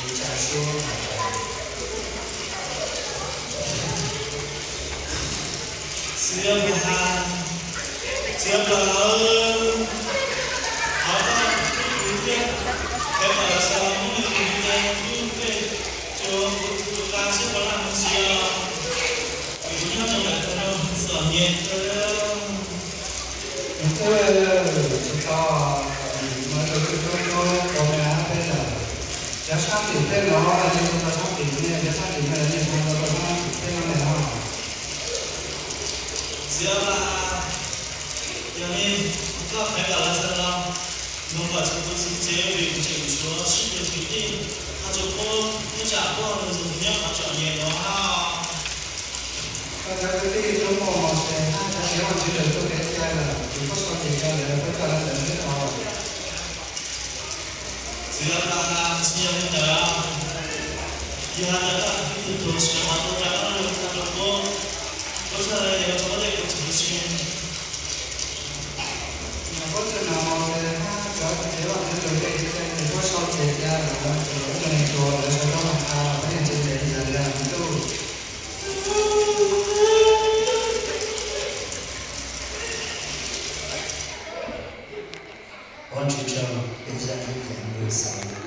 Txiv Nplas, txiv Nplas, thov koj hlub kuv thiab, thov kom lawv xav los muab nws tus npe hu tej, ces kuv tus qa xwb puas laj mus txiv os, vim kuv nyob rau ntawm tag no txom nyem kawg. Nws twb tsis tau, nws tus hlub hlub tus me ab peb lawm. Cov sab tim peb no ces tsis tau sab tim ne, cov sab tim no ces tsis tau sab tim peb no ne os. Txiv Nplas, yog li koj qhia kom lawv xav los mus kom txog kuv txiv tsev, vim kuv tseem tshuav sib tus kwv tij, ho tsuas pub ib tsam pub nws tus nyob qhov txom nyem no hab. Koj cov kwv tij tub muaj Mauxes hab cov tsev vaj tsev lwm txoj kev cai lawm, ces koj sau ces cai lawm, koj coj lawv ntawd xwb os. Txiv Nplas, tsis yog li ntawd, yog hais tias koj ib tug tub siab qhov twg rau koj lub txaj rau kuv, kuv txhaj le yuav rau koj tej kev tshwm sim. Yog koj tseem no Mauxes hab cov tsev vaj tsev lwm txoj kev cai ces koj sau ces cai lawm, ces koj cov neeg tsuas lawv sawv tau mus qha peb neeg tsev ces li cas li os me tub. Ua Tswv tsaug, peb zaj ib yam li xav li